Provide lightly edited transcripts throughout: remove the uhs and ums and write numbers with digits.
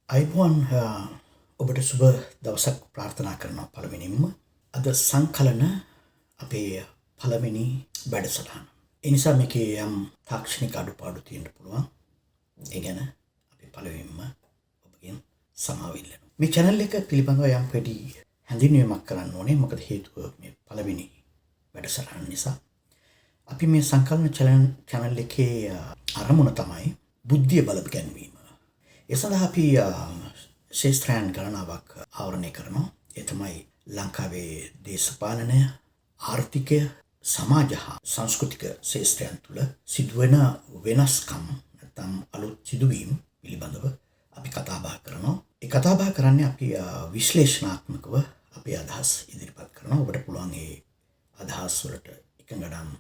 අයිබෝන්, ඔබට සුබ දවසක් ප්‍රාර්ථනා කරනවා පළවෙනින්ම. අද සංකලන අපේ පළවෙනි වැඩසටහන. ඒ නිසා මේකේ යම් තාක්ෂණික අඩුපාඩු තියෙන්න පුළුවන්. ඒ ගැන අපි පළවෙනින්ම ඔබගෙන් සමාව ඉල්ලනවා. මේ චැනල් එක පිළිබඳව යම් පොඩි හැඳින්වීමක් කරන්න ඕනේ. මොකද හේතුව මේ පළවෙනි වැඩසටහන නිසා. අපි මේ සංකලන චැනල් එකේ අරමුණ තමයි බුද්ධිය බලගැන්වීම. ඒ සඳහා අපි ක්ෂේත්‍රයන් ගණනාවක් ආවරණය කරනවා. ඒ තමයි ලංකාවේ දේශපාලනය, ආර්ථිකය, සමාජ හා සංස්කෘතික ක්ෂේත්‍රයන් තුළ සිදුවෙන වෙනස්කම් නැත්නම් අලුත් සිදුවීම් පිළිබඳව අපි කතා බහ කරනවා. ඒ කතා බහ කරන්නේ අපි විශ්ලේෂණාත්මකව අපේ අදහස් ඉදිරිපත් කරනවා. ඔබට පුළුවන් ඒ අදහස් වලට එකඟ නම්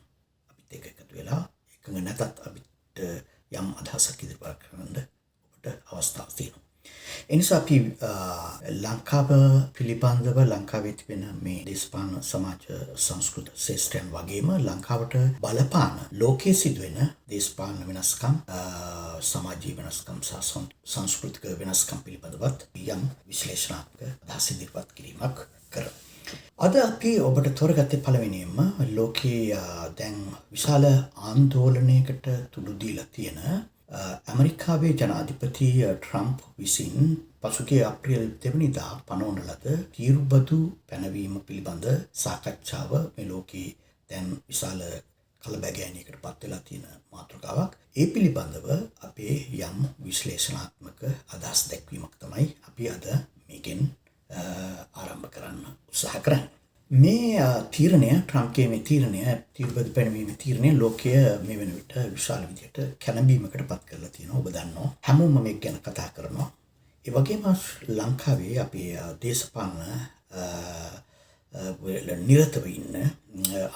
අපිත් එක්ක එකතු වෙලා, එකඟ නැතත් අපිට යම් අදහසක් ඉදිරිපත් කරන්න ඔබට අවස්ථාවක් තියෙනවා. ඒ නිසා අපි ලංකාව පිළිබඳව, ලංකාවේ තිබෙන මේ දේශපාලන, සමාජ, සංස්කෘතික ක්ෂේත්‍රයන් වගේම ලංකාවට බලපාන ලෝකයේ සිදුවෙන දේශපාලන වෙනස්කම්, සමාජීය වෙනස්කම් සහ සංස්කෘතික වෙනස්කම් පිළිබඳවත් යම් විශ්ලේෂණාත්මක අදහස් ඉදිරිපත් කිරීමක් කරනවා. අද අපි ඔබට තෝරගත්තේ පළවෙනියෙන්ම ලෝකයේ දැන් විශාල ආందోලනයකට තුඩු දීලා තියෙන ඇමරිකාවේ ජනාධිපති ට්‍රම්ප් විසින් පසුගිය අප්‍රේල් 2 වෙනිදා පනවන ලද තීරුබදු පැනවීම පිළිබඳ සාකච්ඡාව මේ ලෝකයේ දැන් විශාල කලබගෑනියකට පත් වෙලා තියෙන මාතෘකාවක්. ඒ පිළිබඳව අපේ යම් විශ්ලේෂණාත්මක අදහස් දැක්වීමක් තමයි අපි අද මේකෙන් ආරම්භ කරන්න උත්සාහ කරන්නේ. මේ තීරණය, ට්‍රම්ප්ගේ මේ තීරණය, තීරුබදු පැනවීමේ තීරණය ලෝකය මේ වෙන විට විශාල විදිහට කැළඹීමකට පත් කරලා තියෙනවා. ඔබ දන්නවා. හැමෝම මේක ගැන කතා කරනවා. ඒ වගේම ලංකාවේ අපේ දේශපාලන නිරතව ඉන්න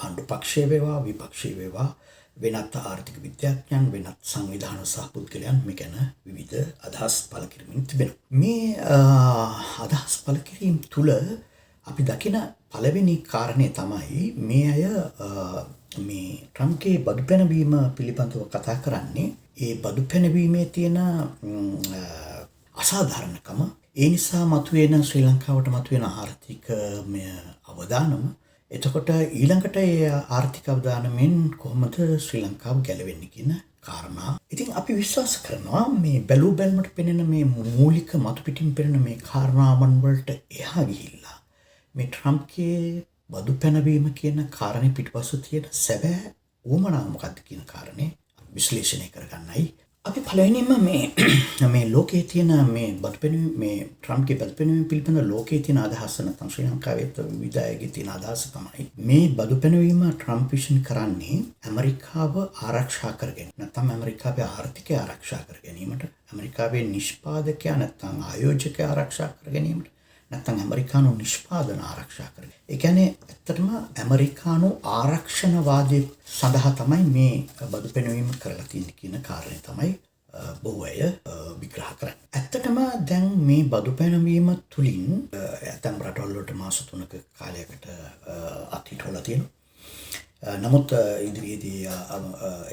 ආණ්ඩු පක්ෂය වේවා, විපක්ෂය වේවා, වෙනත් ආර්ථික විද්‍යාඥයන්, වෙනත් සංවිධාන සහ පුද්ගලයන් මේ ගැන විවිධ අදහස් පළ කිරීමෙන් තිබෙනවා. මේ අදහස් පළ කිරීම තුළ අපි දකින පළවෙනි කාරණය තමයි මේ අය මේ ට්‍රම්ප්ගේ බදු පැනවීම පිළිබඳව කතා කරන්නේ ඒ බදු පැනවීමේ තියෙන අසාධාරණකම, ඒ නිසා මතුවෙන ශ්‍රී ලංකාවට මතුවෙන ආර්ථිකමය අවදානම, එතකොට ඊළඟට ඒ ආර්ථික අවදානමෙන් කොහොමද ශ්‍රී ලංකාව ගැලවෙන්නේ කියන කාරණා. ඉතින් අපි විශ්වාස කරනවා මේ බැලූ බැල්මට පෙනෙන මේ මූලික මතු පිටින් පෙනෙන මේ කාරණාවන් වලට එහා ගිහිල්ලා මේ ට්‍රම්ප්ගේ බදු පැනවීම කියන කාරණේ පිටුපස්ස තියෙන සැබෑ උවමනාව මොකක්ද කියන කාරණේ විශ්ලේෂණය කරගන්නයි. අපි පළවෙනියෙන්ම මේ මේ ලෝකයේ තියෙන මේ බදු පැනවීම, මේ ට්‍රම්ප්ගේ බදු පැනවීම පිළිබඳ ලෝකයේ තියෙන අදහස නැත්නම් ශ්‍රී ලංකාවේ විවිධ අයගේ තියෙන අදහස තමයි මේ බදු පැනවීම ට්‍රම්ප් විසින් කරන්නේ ඇමරිකාව ආරක්ෂා කර ගැනීම, නැත්නම් ඇමරිකාවේ ආර්ථිකය ආරක්ෂා කර ගැනීමට, ඇමරිකාවේ නිෂ්පාදකයා නැත්නම් ආයෝජකයා ආරක්ෂා කර ගැනීමට, නැත්නම් ඇමරිකානු නිෂ්පාදන ආරක්ෂා කර ගැනීම. ඒ කියන්නේ ඇත්තටම ඇමරිකානු ආරක්ෂණවාදය සඳහා තමයි මේ බදු පැනවීම කරලා තියෙන්නේ කියන කාරණය තමයි බොහෝ අය විග්‍රහ කරන්නේ. ඇත්තටම දැන් මේ බදු පැනවීම තුලින් ඇතැම් රටවල් වලට මාස 3ක කාලයකට අත්හිටවලා තියෙනවා. නමුත් ඉදිරියේදී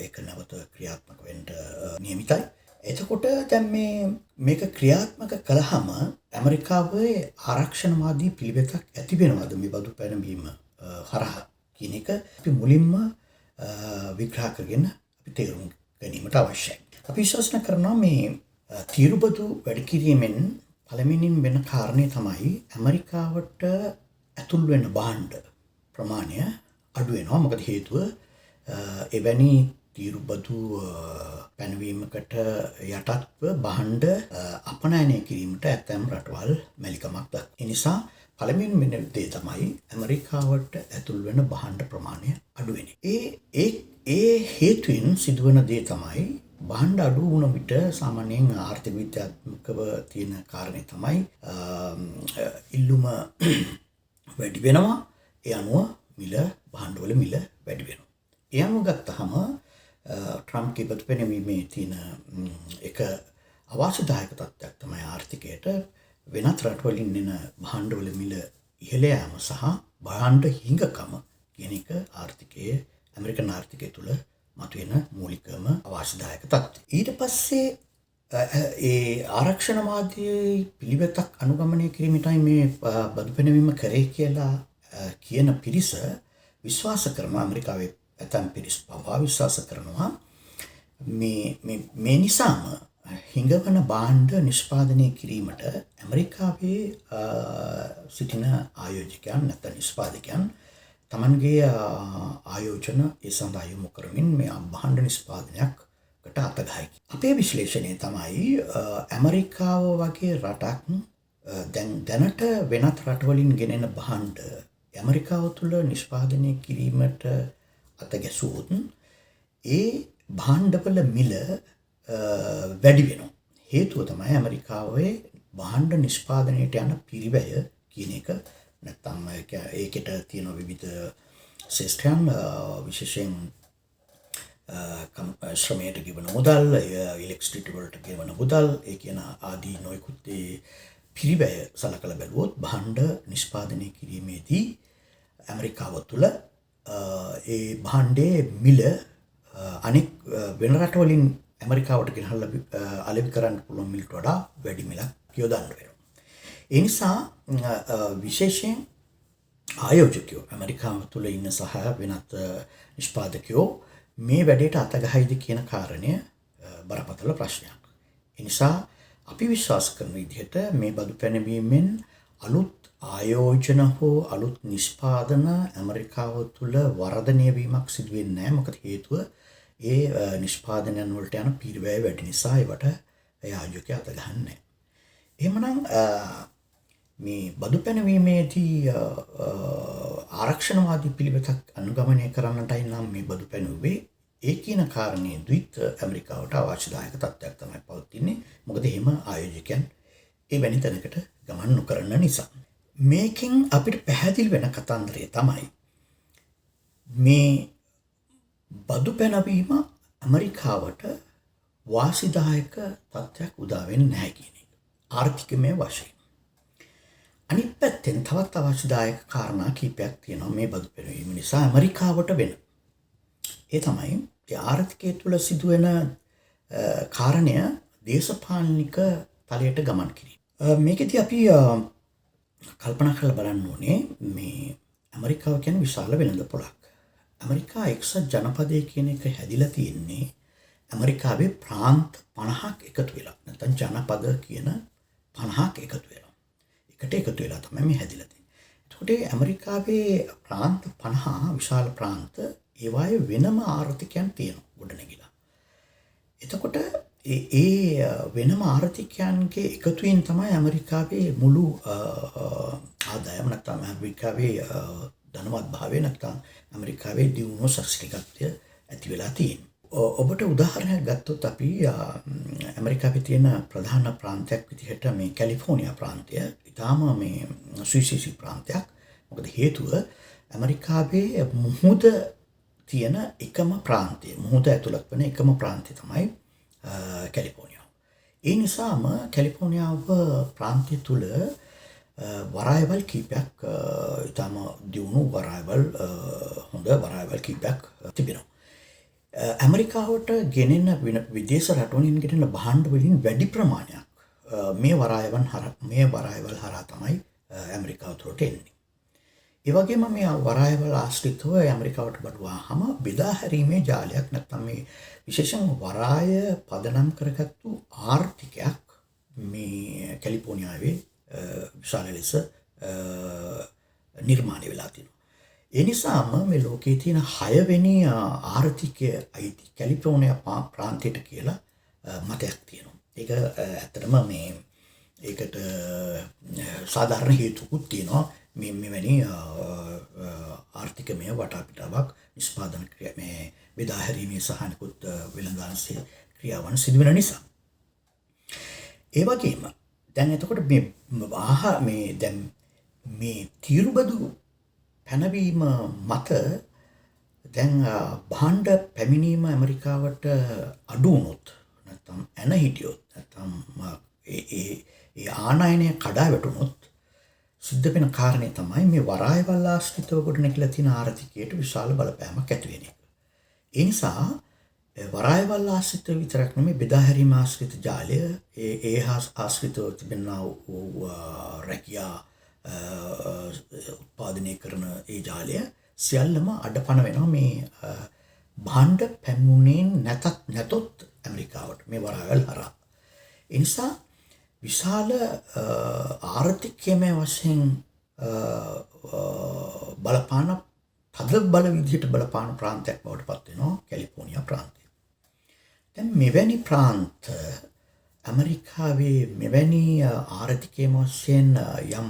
ඒක නැවත ක්‍රියාත්මක වෙන්න නියමිතයි. එතකොට දැන් මේක ක්‍රියාත්මක කළාම ඇමරිකාවේ ආරක්ෂණවාදී පිළිවෙතක් ඇති වෙනවද මේ බදු පැනවීම හරහා කියන එක අපි මුලින්ම විග්‍රහ කරගෙන අපි තේරුම් ගැනීමට අවශ්‍යයි. අපි විශ්වාස කරනවා මේ තීරුබදු වැඩි කිරීමෙන් පළවෙනින් වෙන කාරණේ තමයි ඇමරිකාවට ඇතුල් වෙන භාණ්ඩ ප්‍රමාණය අඩු වෙනවා. මොකද හේතුව එවැනි තීරුබදු පැනවීමකට යටත්ව භාණ්ඩ අපනයනය කිරීමට ඇතැම් රටවල් මැලිකමක් දක්වනවා. ඒ නිසා පළවෙනි වෙන දේ තමයි ඇමරිකාවට ඇතුල් වෙන භාණ්ඩ ප්‍රමාණය අඩු වෙන එක. ඒ ඒ හේතුවෙන් සිදුවන දේ තමයි භාණ්ඩ අඩු වුණ විට සාමාන්‍යයෙන් ආර්ථික විද්‍යාත්මකව තියෙන කාරණේ තමයි ඉල්ලුම වැඩි වෙනවා. ඒ අනුව මිල, භාණ්ඩවල මිල වැඩි වෙනවා. ඒ අනුව ගත්තහම ට්‍රම්ප්ගේ බදු පැනවීමේ තියෙන එක අවාසිදායක තත්ත්වයක් තමයි ආර්ථිකයට වෙනත් රටවලින් එන භාණ්ඩවල මිල ඉහළ යාම සහ භාණ්ඩ හිඟකම කියන එක ආර්ථිකයේ, ඇමරිකන් ආර්ථිකය තුළ මතුවෙන මූලිකම අවාසිදායක තත්ත්වය. ඊට පස්සේ ඒ ආරක්ෂණවාදී පිළිවෙතක් අනුගමනය කිරීමටයි මේ බදු පැනවීම කරේ කියලා කියන පිරිස විශ්වාස කරනවා. ඇමරිකාවේ ඇතැම් පිරිස් පවා විශ්වාස කරනවා මේ මේ මේ නිසාම හිඟවන භාණ්ඩ නිෂ්පාදනය කිරීමට ඇමරිකාවේ සිටින ආයෝජකයන් නැත්නම් නිෂ්පාදකයන් තමන්ගේ ආයෝජන ඒ සඳහා යොමු කරමින් මේ භාණ්ඩ නිෂ්පාදනයක්කට අත ගහයි. අපේ විශ්ලේෂණය තමයි ඇමරිකාව වගේ රටක් දැන් දැනට වෙනත් රටවලින් ගෙනෙන භාණ්ඩ ඇමරිකාව තුළ නිෂ්පාදනය කිරීමට අත ගැසුවොත් ඒ භාණ්ඩවල මිල වැඩි වෙනවා. හේතුව තමයි ඇමරිකාවේ භාණ්ඩ නිෂ්පාදනයට යන පිරිවැය කියන එක, නැත්නම් ඒකට තියෙන විවිධ ශ්‍රේෂ්ඨයන්, විශේෂයෙන් ශ්‍රමයට ගෙවන මුදල්, ඉලෙක්ට්‍රිසිටි වලට ගෙවන මුදල්, ඒ කියන ආදී නොයෙකුත් ඒ පිරිවැය සලකලා බැලුවොත් භාණ්ඩ නිෂ්පාදනය කිරීමේදී ඇමරිකාව තුළ ඒ භාණ්ඩයේ මිල අනෙක් වෙන රටවලින් ඇමරිකාවට ගෙනහල්ලා අලෙවි කරන්න පුළුවන් මිලට වඩා වැඩි මිලක් යොදන්න වෙනවා. ඒ නිසා විශේෂයෙන් ආයෝජකයෝ ඇමරිකාව තුළ ඉන්න සහ වෙනත් නිෂ්පාදකයෝ මේ වැඩේට අත ගහයිද කියන කාරණය බරපතල ප්‍රශ්නයක්. ඒ නිසා අපි විශ්වාස කරන විදිහට මේ බදු පැනවීමෙන් අලුත් ආයෝජන හෝ අලුත් නිෂ්පාදන ඇමරිකාව තුළ වර්ධනය වීමක් සිදු වෙන්නේ නැහැ. මොකද හේතුව ඒ නිෂ්පාදනයන් වලට යන පිරිවැය වැඩි නිසා ඒවට ඒ ආයෝජකයා අත ගහන්නේ නැහැ. එහෙමනම් මේ බදු පැනවීමේදී ආරක්ෂණවාදී පිළිවෙතක් අනුගමනය කරන්නටයි නම් මේ බදු පැනුවේ, ඒ කියන කාරණේ ද්විත් ඇමරිකාවට අවශ්‍යදායක තත්ත්වයක් තමයි පවතින්නේ. මොකද එහෙම ආයෝජකයන් ඒ වැනි තැනකට ගමන් නොකරන නිසා. මේකෙන් අපිට පැහැදිලි වෙන කතන්දරය තමයි මේ බදු පැනවීම ඇමරිකාවට වාසිදායක තත්ත්වයක් උදා වෙන්නේ නැහැ කියන එක, ආර්ථිකමය වශයෙන්. අනිත් පැත්තෙන් තවත් අවශ්‍යදායක කාරණා කීපයක් තියෙනවා මේ බදු පැනවීම නිසා ඇමරිකාවට වෙන. ඒ තමයි ඒ ආර්ථිකය තුළ සිදුවෙන කාරණය දේශපාලනික තලයට ගමන් කිරීම. මේකෙදි අපි කල්පනා කරලා බලන්න ඕනේ මේ ඇමරිකාව කියන්නේ විශාල වෙළඳ පොළක්. ඇමරිකා එක්සත් ජනපදය කියන එක හැදිලා තියෙන්නේ ඇමරිකාවේ ප්‍රාන්ත 50ක් එකතු වෙලා. නැත්නම් ජනපද කියන 50ක් එකතු වෙලා. එකට එකතු වෙලා තමයි මේ හැදිලා තියෙන්නේ. එතකොට මේ ඇමරිකාවේ ප්‍රාන්ත 50 විශාල ප්‍රාන්ත, ඒවායේ වෙනම ආර්ථිකයන් තියෙනවා ගොඩනැගිලා. එතකොට ඒ ඒ වෙනම ආර්ථිකයන්ගේ එකතුවෙන් තමයි ඇමරිකාවේ මුළු ආදායම නැත්නම් ඇමරිකාවේ ධනවත් භාවය නැත්නම් ඇමරිකාවේ දියුණුව ශක්තිකත්වය ඇති වෙලා තියෙන්නේ. ඔබට උදාහරණයක් ගත්තොත් අපි ඇමරිකාවේ තියෙන ප්‍රධාන ප්‍රාන්තයක් විදිහට මේ කැලිෆෝනියා ප්‍රාන්තය ඉතාම මේ සුවිශේෂී ප්‍රාන්තයක්. මොකද හේතුව ඇමරිකාවේ මුහුද තියෙන එකම ප්‍රාන්තය, මුහුද ඇතුළත් වන එකම ප්‍රාන්තය තමයි කැලිෆෝනියාව. ඒ නිසාම කැලිෆෝනියාව ප්‍රාන්තය තුළ වරායවල් කීපයක්, ඉතාම දියුණු වරායවල්, හොඳ වරායවල් කීපයක් තිබෙනවා. ඇමරිකාවට ගෙනෙන විදේශ රටවලින් ගෙනෙන භාණ්ඩ වලින් වැඩි ප්‍රමාණයක් මේ වරායවල් හරහා තමයි ඇමරිකාව තුළට එන්නේ. ඒ වගේම මේ වරායවල් ආශ්‍රිතව ඇමරිකාවට බඩුවාහම බෙදා හැරීමේ ජාලයක් නැත්නම් මේ විශේෂයෙන් වරාය පදනම් කරගත්තු ආර්ථිකයක් මේ කැලිෆෝනියාවේ විශාල ලෙස නිර්මාණය වෙලා තියෙනවා. ඒ නිසාම මේ ලෝකයේ තියෙන 6 වෙනි ආර්ථිකය අයිති කැලිෆෝනියා ප්‍රාන්තයට කියලා මතයක් තියෙනවා. ඒක ඇත්තටම මේ ඒකට සාධාරණ හේතුකුත් තියෙනවා. මේ මෙවැනි ආර්ථිකමය වටාපිටාවක් නිෂ්පාදන ක්‍රියා මේ බෙදා හැරීමේ සහ අනිකුත් වෙළඳාංශයේ ක්‍රියාවන් සිදුවෙන නිසා. ඒ වගේම දැන් එතකොට මේ මේ දැන් මේ තීරුබදු පැනවීම මත දැන් භාණ්ඩ පැමිණීම ඇමරිකාවට අඩු වුණොත් නැත්නම් ඇන හිටියොත් නැත්නම් ඒ ඒ ඒ ආනයනය කඩා වැටුණොත් සිද්ධ වෙන කාරණේ තමයි මේ වරායවල් ආශ්‍රිතව ගොඩනැගිලා තියෙන ආර්ථිකයට විශාල බලපෑමක් ඇති වෙන එක. ඒ නිසා වරායවල් ආශ්‍රිත විතරක් නෙමෙයි, බෙදා හැරීම ආශ්‍රිත ජාලය, ඒ හා ආශ්‍රිතව තිබෙනා වූ රැකියා උත්පාදනය කරන ඒ ජාලය සියල්ලම අඩපණ වෙනවා මේ භාණ්ඩ පැමුණේ නැතොත් ඇමරිකාවට මේ වරායවල් හරහා. ඒ නිසා විශාල ආර්ථිකමය වශයෙන් බලපාන, තද බල විදිහට බලපාන ප්‍රාන්තයක් බවට පත් වෙනවා කැලිෆෝනියා ප්‍රාන්තය. දැන් මෙවැනි ප්‍රාන්ත ඇමරිකාවේ මෙවැනි ආර්ථිකමය වශයෙන් යම්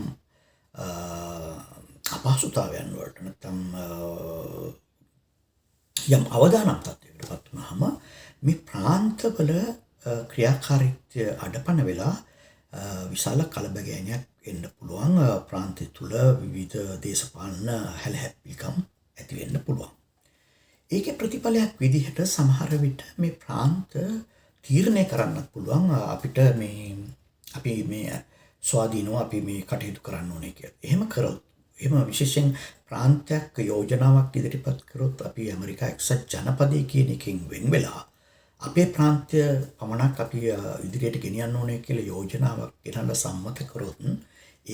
අපහසුතාවයන් වලට නැත්නම් යම් අවදානම් තත්ත්වයකට පත් වුණාම මේ ප්‍රාන්තවල ක්‍රියාකාරීත්වය අඩපණ වෙලා විශාල කලබගෑනියක් එන්න පුළුවන්. ප්‍රාන්තය තුල විවිධ දේශපාලන හැලහැප්පිලිකම් ඇති වෙන්න පුළුවන්. ඒකේ ප්‍රතිඵලයක් විදිහට සමහර විට මේ ප්‍රාන්ත තීරණය කරන්නත් පුළුවන් අපිට මේ අපි මේ ස්වාධීනව අපි මේ කටයුතු කරන්න ඕනේ කියලා. එහෙම කරොත්, එහෙම විශේෂයෙන් ප්‍රාන්තයක් යෝජනාවක් ඉදිරිපත් කරොත් අපි ඇමරිකා එක්සත් ජනපදයේ කියන එකෙන් වෙන් වෙලා අපේ ප්‍රාන්තය පමණක් අපි ඉදිරියට ගෙනියන්න ඕනේ කියලා යෝජනාවක් ගෙනල්ලා සම්මත කරොත්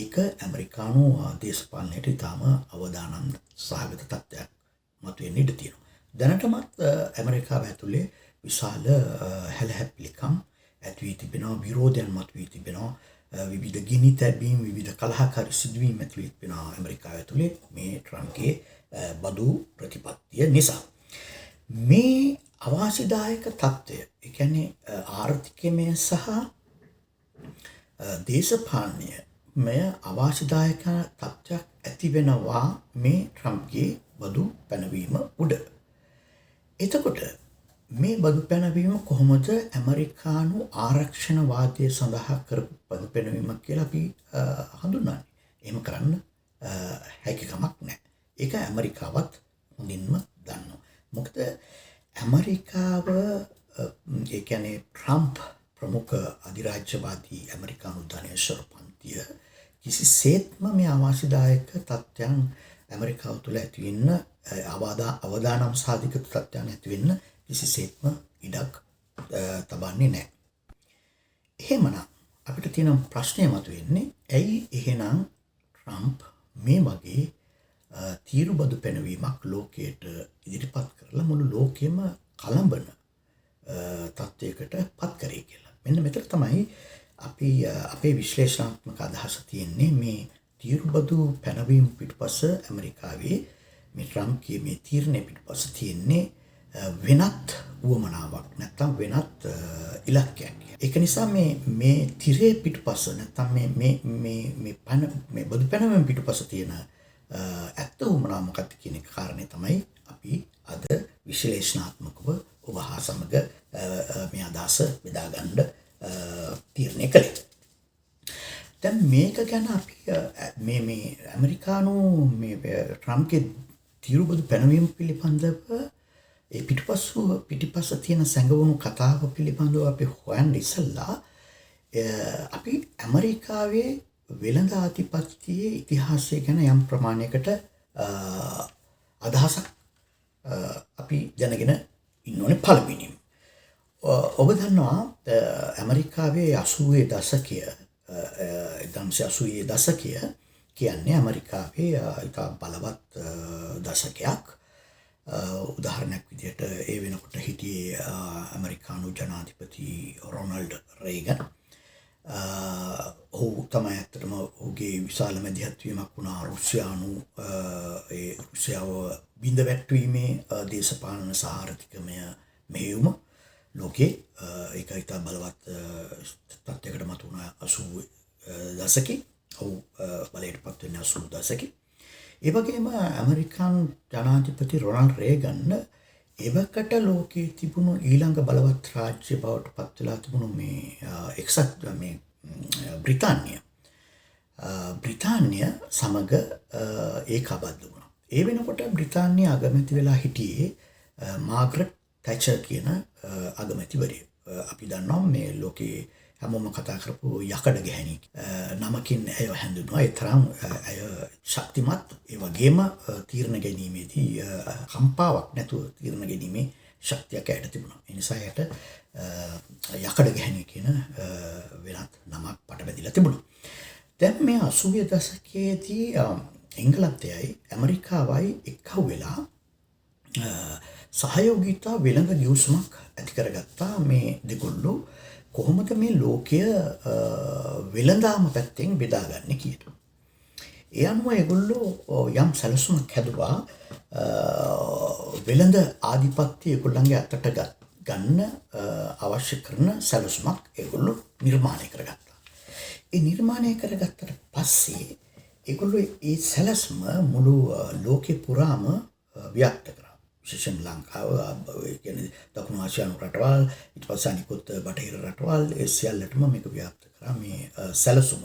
ඒක ඇමරිකානු දේශපාලනයට ඉතාම අවදානම් සහගත තත්ත්වයක් මතුවෙන්න ඉඩ තියෙනවා. දැනටමත් ඇමරිකාව ඇතුලේ විශාල හැලහැප්පිලිකම් ඇති වී තිබෙනවා, විරෝධයන් මතුවී තිබෙනවා, විවිධ ගිනි තැබීම්, විවිධ කලහකාරී සිදුවීම් ඇති වී තිබෙනවා ඇමරිකාව ඇතුලේ මේ ට්‍රම්ප්ගේ බදු ප්‍රතිපත්තිය නිසා. මේ අවාසිදායක තත්ත්වය, ඒ කියන්නේ ආර්ථිකමය සහ දේශපාලනයමය අවාසිදායක තත්ත්වයක් ඇති වෙනවා මේ ට්‍රම්ප්ගේ බදු පැනවීම උඩ. එතකොට මේ බදු පැනවීම කොහොමද ඇමරිකානු ආරක්ෂණවාදය සඳහා කරපු බදු පැනවීමක් කියලා අපි හඳුන්වන්නේ? එහෙම කරන්න හැකියාවක් නැහැ. ඒක ඇමරිකාවත් හොඳින්ම දන්නවා. මොකද ඇමරිකාව, ඒ කියන්නේ ට්‍රම්ප් ප්‍රමුඛ අධිරාජ්‍යවාදී ඇමරිකානු ධනේශ්වර පන්තිය කිසිසේත්ම මේ අවාසිදායක තත්ත්වයන් ඇමරිකාව තුළ ඇති වෙන්න, අවදානම් සාධික තත්ත්වයන් ඇති වෙන්න කිසිසේත්ම ඉඩක් තබන්නේ නැහැ. එහෙමනම් අපිට තියෙන ප්‍රශ්නය මතුවෙන්නේ ඇයි එහෙනම් ට්‍රම්ප් මේ වගේ තීරු බදු පැනවීමක් ලෝකයට ඉදිරිපත් කරලා මුළු ලෝකෙම කලඹන තත්ත්වයකට පත් කරේ කියලා. මෙන්න මෙතන තමයි අපි අපේ විශ්ලේෂණාත්මක අදහස තියෙන්නේ. මේ තීරු බදු පැනවීම පිටුපස ඇමරිකාවේ මේ ට්‍රම්ප්ගේ මේ තීරණය පිටුපස තියෙන්නේ වෙනත් උවමනාවක් නැත්නම් වෙනත් ඉලක්කයක්. ඒක නිසා මේ මේ තිරේ පිටුපස නැත්නම් මේ මේ මේ මේ පැන මේ බදු පැනවීම පිටුපස තියෙන ඇත්ත උවමනාව මොකක්ද කියන එක කාරණේ තමයි අපි අද විශ්ලේෂණාත්මකව ඔබ හා සමග මේ අදහස බෙදා ගන්න තීරණය කළේ. දැන් මේක ගැන අපි මේ මේ ඇමරිකානු මේ ට්‍රම්ප්ගේ තීරු බදු පැනවීම පිළිබඳව ඒ පිටිපස්ස තියෙන සැඟවුණු කතාව පිළිබඳව අපි හොයන්න ඉස්සෙල්ලා අපි ඇමරිකාවේ වෙළඳ ආධිපත්‍යයේ ඉතිහාසය ගැන යම් ප්‍රමාණයකට අදහසක් අපි දැනගෙන ඉන්න ඕනේ පළවෙනිම. ඔබ දන්නවා ඇමරිකාවේ 80 දශකය, 1980 දශකය කියන්නේ ඇමරිකාවේ ඉතා බලවත් දශකයක්. උදාහරණයක් විදිහට ඒ වෙනකොට හිටියේ ඇමරිකානු ජනාධිපති රොනල්ඩ් රේගන්. ඔහු තමයි ඇත්තටම ඔහුගේ විශාල මැදිහත් වීමක් වුණා රුසියානු ඒ රුසියාව බිඳ වැට්ටීමේ දේශපාලන සහ ආර්ථිකමය මෙහෙයුම ලෝකේ. ඒක ඉතා බලවත් තත්ත්වයකට මතු වුණා 80 දශකේ. ඔහු බලයට පත් වෙන්නේ 80 දශකේ. ඒ වගේම ඇමරිකානු ජනාධිපති රොනල්ඩ් රේගන් එවකට ලෝකයේ තිබුණු ඊළඟ බලවත් රාජ්‍ය බවට පත් වෙලා තිබුණු මේ එක්සත් මේ බ්‍රිතාන්‍ය සමග ඒකාබද්ධ වුණා. ඒ වෙනකොට බ්‍රිතාන්‍ය අගමැති වෙලා හිටියේ මාග්‍රට් තැචර් කියන අගමැතිවරිය. අපි දන්නවා මේ ලෝකේ හැමෝම කතා කරපු යකඩ ගැහැණි නමකින් ඇය හැඳින්වුවා. ඒ තරම් ඇය ශක්තිමත්, ඒ වගේම තීරණ ගැනීමේදී කම්පාවක් නැතුව තීරණ ගැනීමේ ශක්තියක් ඇයට තිබුණා. ඒ නිසා ඇයට යකඩ ගැහැණිය කියන වෙනත් නමක් පටබැඳිලා තිබුණා. දැන් මේ 80 දශකයේදී එංගලන්තයයි ඇමරිකාවයි එක්හුව වෙලා සහයෝගීතා වෙළඳ ගිවිසුමක් ඇති කරගත්තා. මේ දෙගොල්ලෝ කොහොමද මේ ලෝකය වෙළඳාම පැත්තෙන් බෙදාගන්නේ කියලා. ඒ අනුව ඒගොල්ලෝ යම් සැලසුමක් හැදුවා. වෙළඳ ආධිපත්‍ය ඒගොල්ලන්ගේ අතට ගන්න අවශ්‍ය කරන සැලසුමක් ඒගොල්ලෝ නිර්මාණය කරගත්තා. ඒ නිර්මාණය කරගත්තට පස්සේ ඒගොල්ලෝ ඒ සැලැස්ම මුළු ලෝකෙ පුරාම ව්‍යාප්ත කරා. විශේෂයෙන් ලංකාව, ඒ කියන්නේ දකුණු ආසියානු රටවල්, ඊට පස්සේ අනිකුත් බටහිර රටවල්, ඒ සියල්ලටම මේක ව්‍යාප්ත කරා මේ සැලසුම.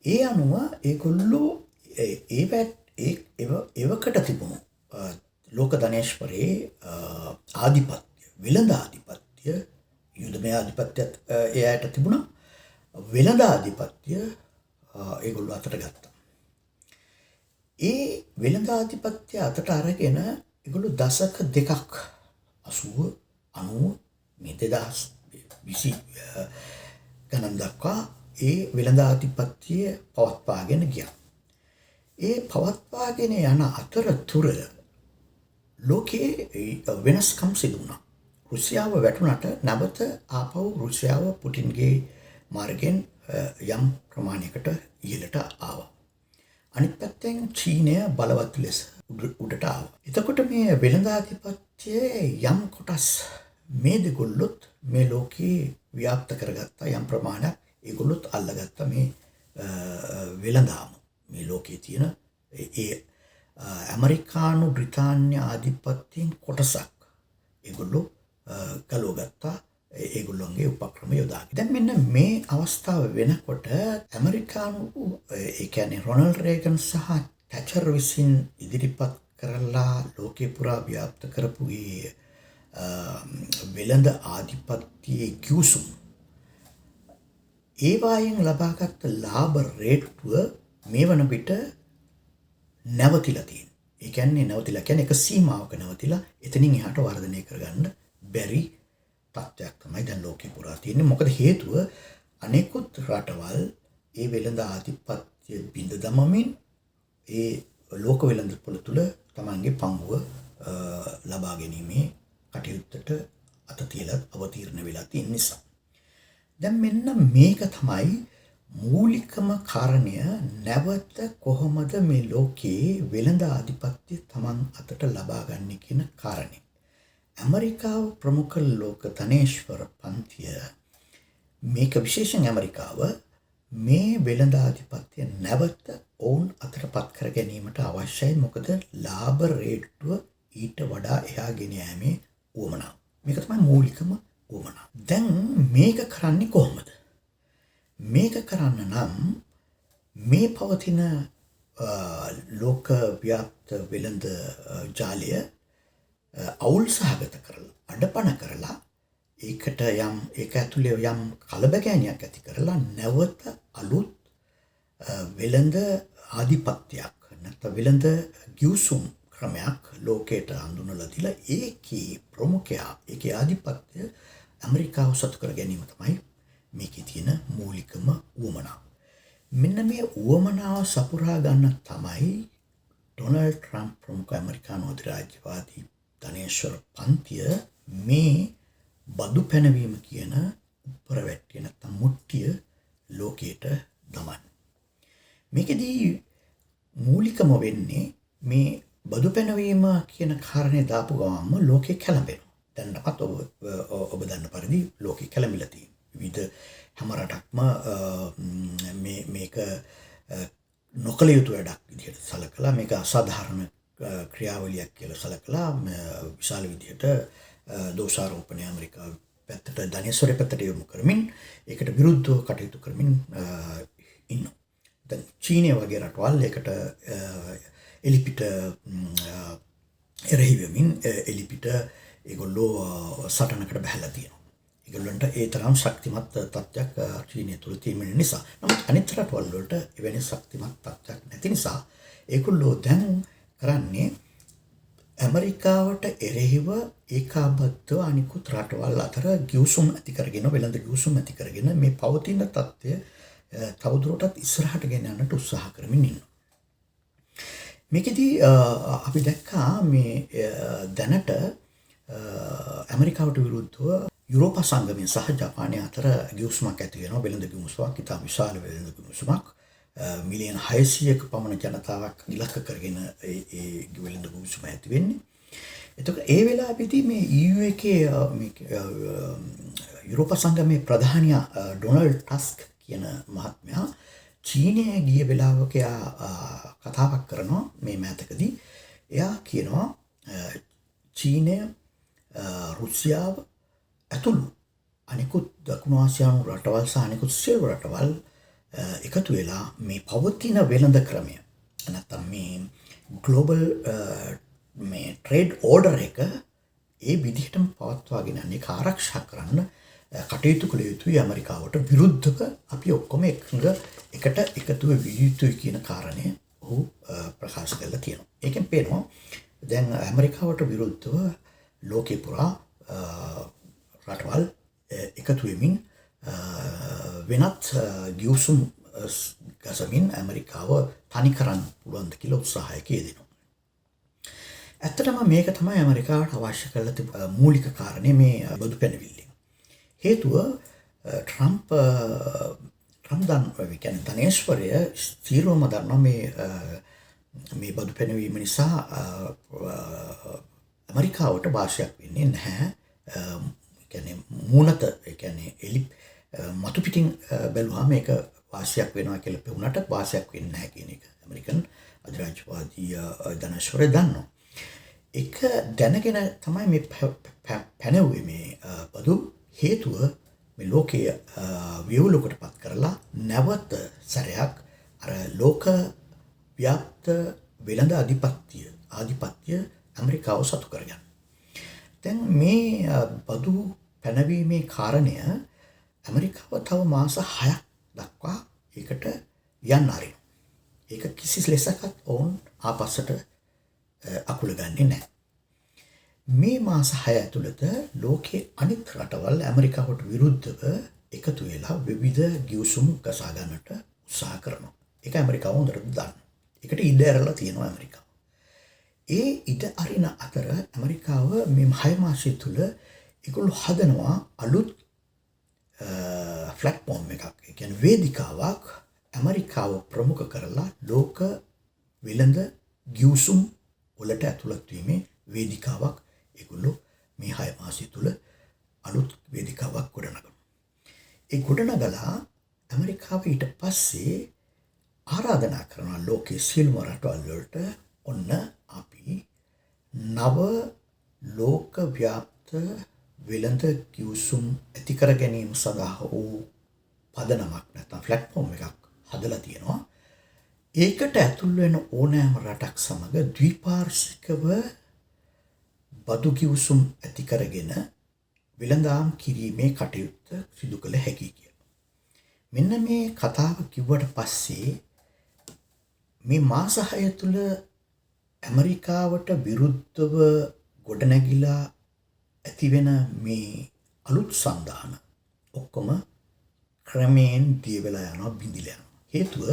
ඒ අනුව ඒගොල්ලෝ ඒ එවකට තිබුණු ලෝක ධනේශ්වරයේ ආධිපත්‍ය, වෙළඳ ආධිපත්‍ය, යුදමය ආධිපත්‍යත් ඒ අයට තිබුණා. වෙළඳ ආධිපත්‍ය ඒගොල්ලෝ අතට ගත්තා. ඒ වෙළඳ ආධිපත්‍ය අතට අරගෙන ඒගොල්ලෝ දශක දෙකක් 80 90 මේ 2020 ගණන් දක්වා ඒ වෙළඳ ආධිපත්‍ය පවත්වාගෙන ගියා. ඒ පවත්වාගෙන යන අතරතුර ලෝකයේ වෙනස්කම් සිදු වුණා. රුසියාව වැටුණට නැවත ආපහු රුසියාව පුටින්ගේ මාර්ගයෙන් යම් ප්‍රමාණයකට ඉහළට ආවා. අනිත් පැත්තෙන් චීනය බලවත් ලෙස උඩට ආවා. එතකොට මේ වෙළඳ ආධිපත්‍යයේ යම් කොටස් මේ දෙගොල්ලොත් මේ ලෝකේ ව්‍යාප්ත කරගත්තා. යම් ප්‍රමාණයක් ඒගොල්ලොත් අල්ලගත්තා මේ වෙළඳාම. මේ ලෝකයේ තියෙන ඒ ඇමරිකානු බ්‍රිතාන්‍ය ආධිපත්‍යයෙන් කොටසක් ඒගොල්ලෝ ගලව ගත්තා. ඒගොල්ලොන්ගේ උපක්‍රම යොදාගෙන. දැන් මෙන්න මේ අවස්ථාව වෙනකොට ඇමරිකානු ඒ කියන්නේ රොනල්ඩ් රේගන් සහ තැචර් විසින් ඉදිරිපත් කරලා ලෝකේ පුරා ව්‍යාප්ත කරපු ඒ වෙළඳ ආධිපත්‍යයේ ගිවිසුම් ඒවායෙන් ලබාගත් ලාභ රේට්ටුව මේ වන විට නැවතිලා තියෙනවා. ඒ කියන්නේ නැවතිලා කියන්නේ එක සීමාවක නැවතිලා එතනින් එහාට වර්ධනය කරගන්න බැරි තත්ත්වයක් තමයි දැන් ලෝකේ පුරා තියෙන්නේ. මොකද හේතුව අනෙකුත් රටවල් ඒ වෙළඳ ආධිපත්‍ය බිඳ දමමින් ඒ ලෝක වෙළඳ පොළ තුල තමන්ගේ පංගුව ලබා ගැනීමේ කටයුත්තට අත තියලා අවතීර්ණ වෙලා තියෙන නිසා. දැන් මෙන්න මේක තමයි මූලිකම කාරණය. නැවත කොහොමද මේ ලෝකයේ වෙළඳ ආධිපත්‍ය තමන් අතට ලබා ගන්න කියන කාරණය. ඇමරිකාව ප්‍රමුඛ ලෝක ධනේශ්වර පන්තිය මේක විශේෂයෙන් ඇමරිකාව මේ වෙළඳ ආධිපත්‍ය නැවත ඔවුන් අතට පත් කර ගැනීමට අවශ්‍යයි. මොකද ලාභ රේට්ටුව ඊට වඩා එහා ගෙන යාමේ උවමනාව. මේක තමයි මූලිකම උවමනාව. දැන් මේක කරන්නේ කොහොමද? මේක කරන්න නම් මේ පවතින ලෝක ව්‍යාප්ත වෙළඳ ජාලය අවුල් සහගත කරලා අඩපණ කරලා ඒකට යම් ඒක ඇතුලේ යම් කලබගෑනියක් ඇති කරලා නැවත අලුත් වෙළඳ ආධිපත්‍යයක් නැත්නම් වෙළඳ ගිවිසුම් ක්‍රමයක් ලෝකයට හඳුන්වලා දීලා ඒකේ ප්‍රමුඛයා ඒකේ ආධිපත්‍ය ඇමරිකාව සතු කර ගැනීම තමයි මේකේ තියෙන මූලිකම උවමනාව. මෙන්න මේ උවමනාව සපුරා ගන්න තමයි ඩොනල්ඩ් ට්‍රම්ප් ප්‍රමුඛ ඇමරිකානු අධිරාජ්‍යවාදී ධනේශ්වර පන්තිය මේ බදු පැනවීම කියන උප්පරවැට්ටිය නැත්නම් මුට්ටිය ලෝකයට දමන්නේ. මේකෙදී මූලිකම වෙන්නේ මේ බදු පැනවීම කියන කාරණේ දාපු ගමන්ම ලෝකෙ කැළඹෙනවා. දැන්නපත් ඔබ දන්න පරිදි ලෝකෙ කැළඹිලා තියෙනවා. විවිධ හැම රටක්ම මේක නොකළ යුතු වැඩක් විදිහට සලකලා මේක අසාධාරණ ක්‍රියාවලියක් කියලා සලකලා විශාල විදිහට දෝෂාරෝපණය ඇමරිකාව පැත්තට ධනේශ්වරය පැත්තට යොමු කරමින් ඒකට විරුද්ධව කටයුතු කරමින් ඉන්නවා. දැන් චීනය වගේ රටවල් ඒකට එලිපිට එරෙහි වෙමින් එලිපිට ඒගොල්ලෝ සටනකට බැහැලා තියෙනවා. ඒගොල්ලන්ට ඒ තරම් ශක්තිමත් තත්ත්වයක් චීනය තුළ තියෙන නිසා. නමුත් අනිත් රටවල් වලට එවැනි ශක්තිමත් තත්ත්වයක් නැති නිසා ඒගොල්ලෝ දැන් කරන්නේ ඇමරිකාවට එරෙහිව ඒකාබද්ධව අනිකුත් රටවල් අතර ගිවිසුම් ඇති කරගෙන, වෙළඳ ගිවිසුම් ඇති කරගෙන මේ පවතින තත්ත්වය තවදුරටත් ඉස්සරහට ගෙන යන්නට උත්සාහ කරමින් ඉන්නවා. මේකෙදී අපි දැක්කා මේ දැනට ඇමරිකාවට විරුද්ධව යුරෝපා සංගමය සහ ජපානය අතර ගිවිසුමක් ඇති වෙනවා. වෙළඳ ගිවිසුමක්, ඉතා විශාල වෙළඳ ගිවිසුමක්. මිලියන 600ක පමණ ජනතාවක් ඉලක්ක කරගෙන ඒ වෙළඳ ගිවිසුම ඇති වෙන්නේ. එතකොට ඒ වෙලාවේදී මේ EU එකේ මේ යුරෝපා සංගමයේ ප්‍රධානියා ඩොනල්ඩ් ටස්ක් කියන මහත්මයා චීනය ගිය වෙලාවක එයා කතාවක් කරනවා මේ මෑතකදී. එයා කියනවා චීනය, රුසියාව ඇතුළු අනිකුත් දකුණු ආසියානු රටවල් සහ අනිකුත් සියලු රටවල් එකතු වෙලා මේ පවතින වෙළඳ ක්‍රමය නැත්තම් මේ ග්ලෝබල් මේ ට්‍රේඩ් ඕඩර් එක ඒ විදිහටම පවත්වාගෙන යන්න, ඒක ආරක්ෂා කරන්න කටයුතු කළ යුතුයි. ඇමරිකාවට විරුද්ධව අපි ඔක්කොම එකඟ එකට එකතු විය යුතුයි කියන කාරණය ඔහු ප්‍රකාශ කරලා තියෙනවා. ඒකෙන් පේනවා දැන් ඇමරිකාවට විරුද්ධව ලෝකේ පුරා රටවල් එකතු වෙමින් වෙනත් ගිවිසුම් ගසමින් ඇමරිකාව තනි කරන්න පුළුවන්ද කියලා උත්සාහයක යෙදෙනවා. ඇත්තටම මේක තමයි ඇමරිකාවට අවශ්‍ය කරලා තිබු මූලික කාරණේ මේ බදු පැනවිල්ලෙන්. හේතුව ට්‍රම්ප් ට්‍රම්ප් දන් ඒ කියන්නේ ධනේශ්වරය ස්ථිරවම දන්නවා මේ මේ බදු පැනවීම නිසා ඇමරිකාවට වාසියක් වෙන්නේ නැහැ. ඒ කියන්නේ මූණත, ඒ කියන්නේ එලි මතු පිටින් බැලුවාම මේක වාසියක් වෙනවා කියලා පෙවුනට වාසියක් වෙන්නේ නැහැ කියන එක ඇමරිකන් අධිරාජ්‍යවාදී ධනේශ්වරය දන්නවා. ඒක දැනගෙන තමයි මේ පැනවුවේ මේ බදු. හේතුව මේ ලෝකය වියවුලකට පත් කරලා නැවත සැරයක් අර ලෝක ව්‍යාප්ත වෙළඳ ආධිපත්‍ය ඇමරිකාව සතු කරගන්න. දැන් මේ බදු පැනවීමේ කාරණය ඇමරිකාව තව මාස 6ක් දක්වා ඒකට යන්න අරිනවා. ඒක කිසි ලෙසකත් ඔවුන් ආපස්සට අකුල ගන්නේ නැහැ. මේ මාස 6 ඇතුළත ලෝකයේ අනිත් රටවල් ඇමරිකාවට විරුද්ධව එකතු වෙලා විවිධ ගිවිසුම් ගසා ගන්නට උත්සාහ කරනවා. ඒක ඇමරිකාව හොඳට දන්නවා. ඒකට ඉඩ ඇරලා තියෙනවා ඇමරිකාව. ඒ ඉඩ අරින අතර ඇමරිකාව මේ 6 මාසය තුළ ඒගොල්ලෝ හදනවා අලුත් ප්ලැට්ෆෝම් එකක්. ඒ කියන්නේ වේදිකාවක් ඇමරිකාව ප්‍රමුඛ කරලා ලෝක වෙළඳ ගිවිසුම් වලට ඇතුළත් වීමේ වේදිකාවක් ඒගොල්ලෝ මේ 6 මාසය තුළ අලුත් වේදිකාවක් ගොඩනගනවා. ඒ ගොඩනගලා ඇමරිකාව ඊට පස්සේ ආරාධනා කරනවා ලෝකයේ සියලුම රටවල් වලට, ඔන්න අපි නව ලෝක ව්‍යාප්ත වෙළඳ ගිවිසුම් ඇති කර ගැනීම සඳහා වූ පදනමක් නැත්නම් ප්ලැට්ෆෝම් එකක් හදලා තියෙනවා. ඒකට ඇතුල් වෙන ඕනෑම රටක් සමග ද්විපාර්ශ්විකව බදු ගිවිසුම් ඇති කරගෙන වෙළඳාම් කිරීමේ කටයුත්ත සිදු කළ හැකියි කියලා. මෙන්න මේ කතාව කිව්වට පස්සේ මේ මාස 6 තුළ ඇමරිකාවට විරුද්ධව ගොඩනැගිලා ඇති වෙන මේ අලුත් සන්ධාන ඔක්කොම ක්‍රමයෙන් දිය වෙලා යනවා, බිඳිලා යනවා. හේතුව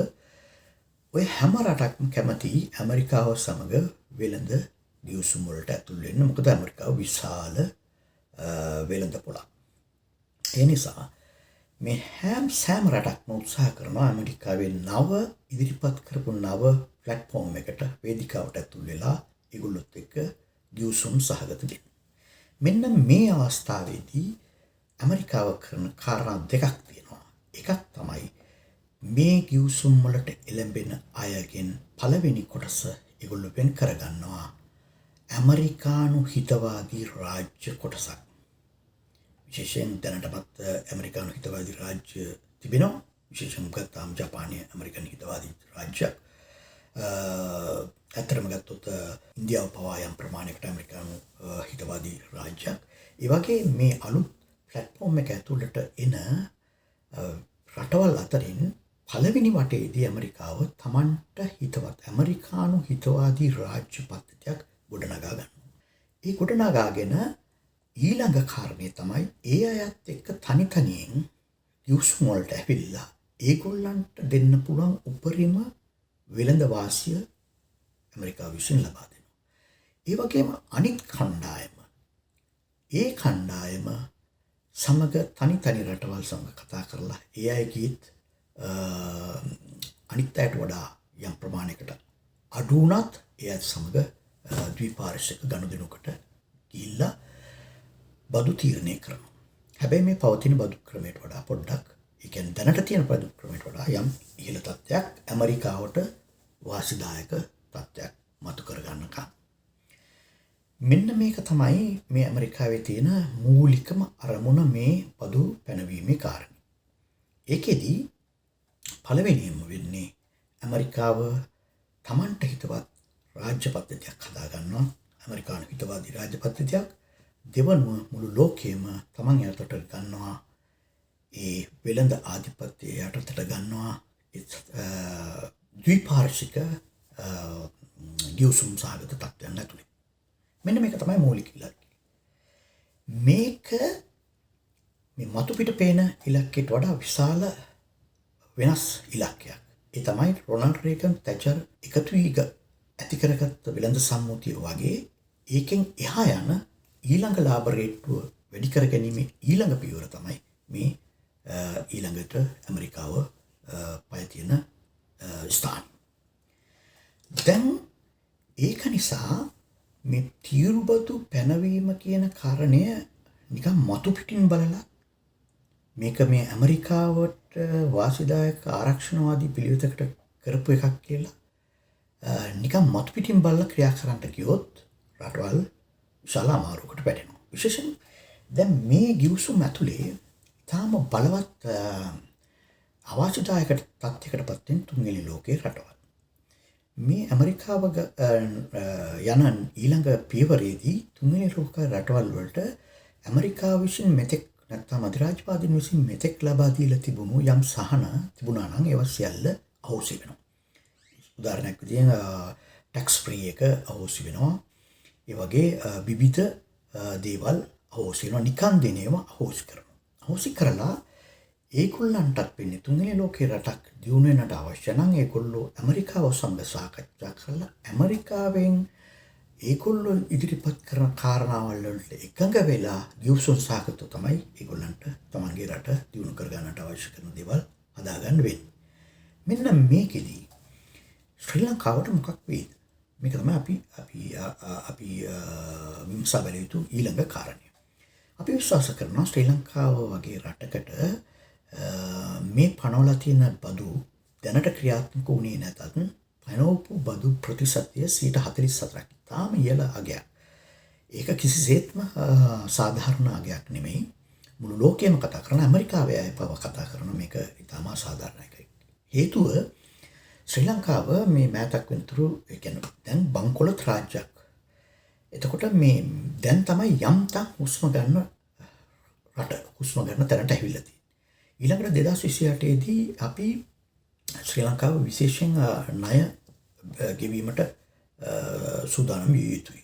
ඔය හැම රටක්ම කැමති ඇමරිකාව සමග වෙළඳ ගිවිසුම් වලට ඇතුල් වෙන්න. මොකද ඇමරිකාව විශාල වෙළඳ පොළක්. ඒ නිසා මේ සෑම රටක්ම උත්සාහ කරනවා ඇමරිකාවේ නව ඉදිරිපත් කරපු නව ප්ලැට්ෆෝම් එකට, වේදිකාවට ඇතුල් වෙලා ඒගොල්ලොත් එක්ක ගිවිසුම් සහගත වෙන්න. මෙන්න මේ අවස්ථාවේදී ඇමරිකාව කරන කාරණා දෙකක් තියෙනවා. එකක් තමයි මේ ගිවිසුම් වලට එළඹෙන අයගෙන් පළවෙනි කොටස ඒගොල්ලෝ වෙන් කරගන්නවා ඇමරිකානු හිතවාදී රාජ්‍ය කොටසක්. විශේෂයෙන් දැනටමත් ඇමරිකානු හිතවාදී රාජ්‍ය තිබෙනවා. විශේෂයෙන් ගත්තාම ජපානය ඇමරිකන් හිතවාදී රාජ්‍යයක්. ඇත්තටම ගත්තොත් ඉන්දියාව පවා යම් ප්‍රමාණයකට ඇමරිකානු හිතවාදී රාජ්‍යයක්. ඒ වගේ මේ අලුත් ප්ලැට්ෆෝම් එක ඇතුළට එන රටවල් අතරින් පළවෙනි වටේදී ඇමරිකාව තමන්ට හිතවත් ඇමරිකානු හිතවාදී රාජ්‍ය පද්ධතියක් ගොඩනගා ගන්නවා. ඒ ගොඩනගාගෙන ඊළඟ කාරණේ තමයි ඒ අයත් එක්ක තනි තනියෙන් ගිවිසුම් වලට ඇවිල්ලා ඒගොල්ලන්ට දෙන්න පුළුවන් උපරිම වෙළඳ වාසිය ඇමරිකාව විසින් ලබා දෙනවා. ඒ වගේම අනිත් කණ්ඩායම, ඒ කණ්ඩායම සමග තනි තනි රටවල් සමග කතා කරලා ඒ අයගේත් අනිත් අයට වඩා යම් ප්‍රමාණයකට අඩු වුණත් ඒ අයත් සමග ද්විපාර්ශ්වික ගනුදෙනුකට ගිහිල්ලා බදු තීරණය කරනවා. හැබැයි මේ පවතින බදු ක්‍රමයට වඩා පොඩ්ඩක්, ඒ කියන්නේ දැනට තියෙන බදු ක්‍රමයට වඩා යම් ඉහළ තත්ත්වයක් ඇමරිකාවට වාසිදායක තත්ත්වයක් මතු කරගන්නකම්. මෙන්න මේක තමයි මේ ඇමරිකාවේ තියෙන මූලිකම අරමුණ මේ බදු පැනවීමේ කාරණේ. ඒකෙදි පළවෙනියම වෙන්නේ ඇමරිකාව තමන්ට හිතවත් රාජ්‍ය පද්ධතියක් හදා ගන්නවා. ඇමරිකානු හිතවාදී රාජ්‍ය පද්ධතියක්. දෙවනුව මුළු ලෝකයම තමන් යටතට ගන්නවා. ඒ වෙළඳ ආධිපත්‍යය යටතට ගන්නවා. ද්විපාර්ශ්වික ගිවිසුම් සහගත තත්ත්වයන් ඇතුලේ. මෙන්න මේක තමයි මූලික ඉලක්කය. මේක මේ මතු පිට පේන ඉලක්කයට වඩා විශාල වෙනස් ඉලක්කයක්. ඒ තමයි රොනල්ඩ් රේගන් තැචර් එකතු වී ඇති කරගත්ත වෙළඳ සම්මුතිය වගේ ඒකෙන් එහා යන ඊළඟ ලාභ රේට්ටුව වැඩි කර ගැනීමේ ඊළඟ පියවර තමයි මේ ඊළඟට ඇමරිකාව පය තියෙන ස්ථාන. දැන් ඒක නිසා මේ තීරුබදු පැනවීම කියන කාරණය නිකන් මතු පිටින් බලලා මේක මේ ඇමරිකාවට වාසිදායක ආරක්ෂණවාදී පිළිවෙතකට කරපු එකක් කියලා නිකන් මතු පිටින් බලලා ක්‍රියා කරන්න ගියොත් රටවල් විශාල අමාරුවකට වැටෙනවා. විශේෂයෙන් දැන් මේ ගිවිසුම් ඇතුලේ තාම බලවත් අවාසිදායක තත්ත්වයකට පත් වෙන තුන්වෙනි ලෝකයේ රටවල්. මේ ඇමරිකාව යන ඊළඟ පියවරේදී තුන්වෙනි ලෝක රටවල් වලට ඇමරිකාව විසින් මෙතෙක් නැත්නම් අධිරාජ්‍යවාදීන් විසින් මෙතෙක් ලබා දීලා තිබුණු යම් සහන තිබුණා නම් ඒවා සියල්ල අහෝසි වෙනවා. උදාහරණයක් විදියට ටැක්ස් ෆ්‍රී එක අහෝසි වෙනවා. ඒ වගේ විවිධ දේවල් අහෝසි වෙනවා. නිකන් දෙන ඒවා අහෝසි කරනවා. අහෝසි කරලා ඒගොල්ලන්ටත් වෙන්නේ තුන්වෙනි ලෝකේ රටක් දියුණු වෙන්නට අවශ්‍ය නම් ඒගොල්ලෝ ඇමරිකාව සමග සාකච්ඡා කරලා ඇමරිකාවෙන් ඒගොල්ලෝ ඉදිරිපත් කරන කාරණාවල් වලට එකඟ වෙලා ගිවිසුම් සහගතව තමයි ඒගොල්ලන්ට තමන්ගේ රට දියුණු කරගන්නට අවශ්‍ය කරන දේවල් හදාගන්න වෙන්නේ. මෙන්න මේකෙදි ශ්‍රී ලංකාවට මොකක් වෙයිද? මේක තමයි අපි අපි අපි විමසා බැලිය යුතු ඊළඟ කාරණය. අපි විශ්වාස කරනවා ශ්‍රී ලංකාව වගේ රටකට මේ පනවලා තියෙන බදු දැනට ක්‍රියාත්මක වුණේ නැතත් පනවපු බදු ප්‍රතිශතය 44%ක්. තාම ඉහළ අගයක්. ඒක කිසිසේත්ම සාධාරණ අගයක් නෙමෙයි. මුළු ලෝකයම කතා කරන ඇමරිකාවේ අය පවා කතා කරන මේක ඉතාම අසාධාරණ එකක්. හේතුව ශ්‍රී ලංකාව මේ මෑතක් වෙනතුරු ඒ කියන්නේ දැන් බංකොලොත් රාජ්‍යයක්. එතකොට මේ දැන් තමයි යම්තා හුස්ම ගන්න රට හුස්ම ගන්න තැනට ඇවිල්ලා තියෙන්නේ. ඊළඟට 2028 දී අපි ශ්‍රී ලංකාව විශේෂයෙන් ණය ගෙවීමට සූදානම් විය යුතුයි.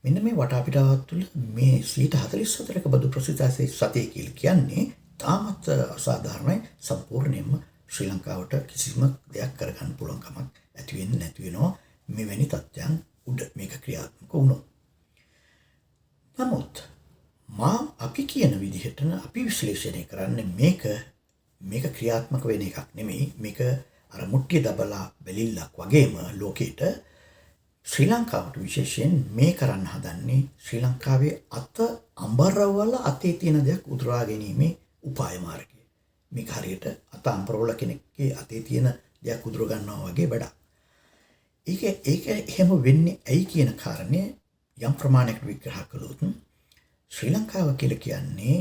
මෙන්න මේ වටාපිටාවත් තුළ මේ 44%ක බදු ප්‍රතිශතය සතේ කියලා කියන්නේ තාමත් අසාධාරණයි. සම්පූර්ණයෙන්ම ශ්‍රී ලංකාවට කිසිම දෙයක් කරගන්න පුළුවන් කමක් ඇති වෙන්නේ නැති වෙනවා මෙවැනි තත්ත්වයන් උඩ මේක ක්‍රියාත්මක වුණොත්. නමුත් අපි කියන විදිහට අපි විශ්ලේෂණය කරන්නේ මේක ක්‍රියාත්මක වෙන එකක් නෙමෙයි. මේක අර මුට්ටිය දබලා බැලිල්ලක් වගේම ලෝකෙට ශ්‍රී ලංකාවට විශේෂයෙන් මේ කරන්න හදන්නේ ශ්‍රී ලංකාවේ අත අඹරවල අතේ තියෙන දෙයක් උදුරා ගැනීමේ උපාය මාර්ගය. මේක හරියට අත අඹරවල කෙනෙක්ගේ අතේ තියෙන දෙයක් උදුර ගන්නවා වගේ වැඩක්. ඒක එහෙම වෙන්නේ ඇයි කියන කාරණය යම් ප්‍රමාණයකට විග්‍රහ කළොත් ශ්‍රී ලංකාව කියලා කියන්නේ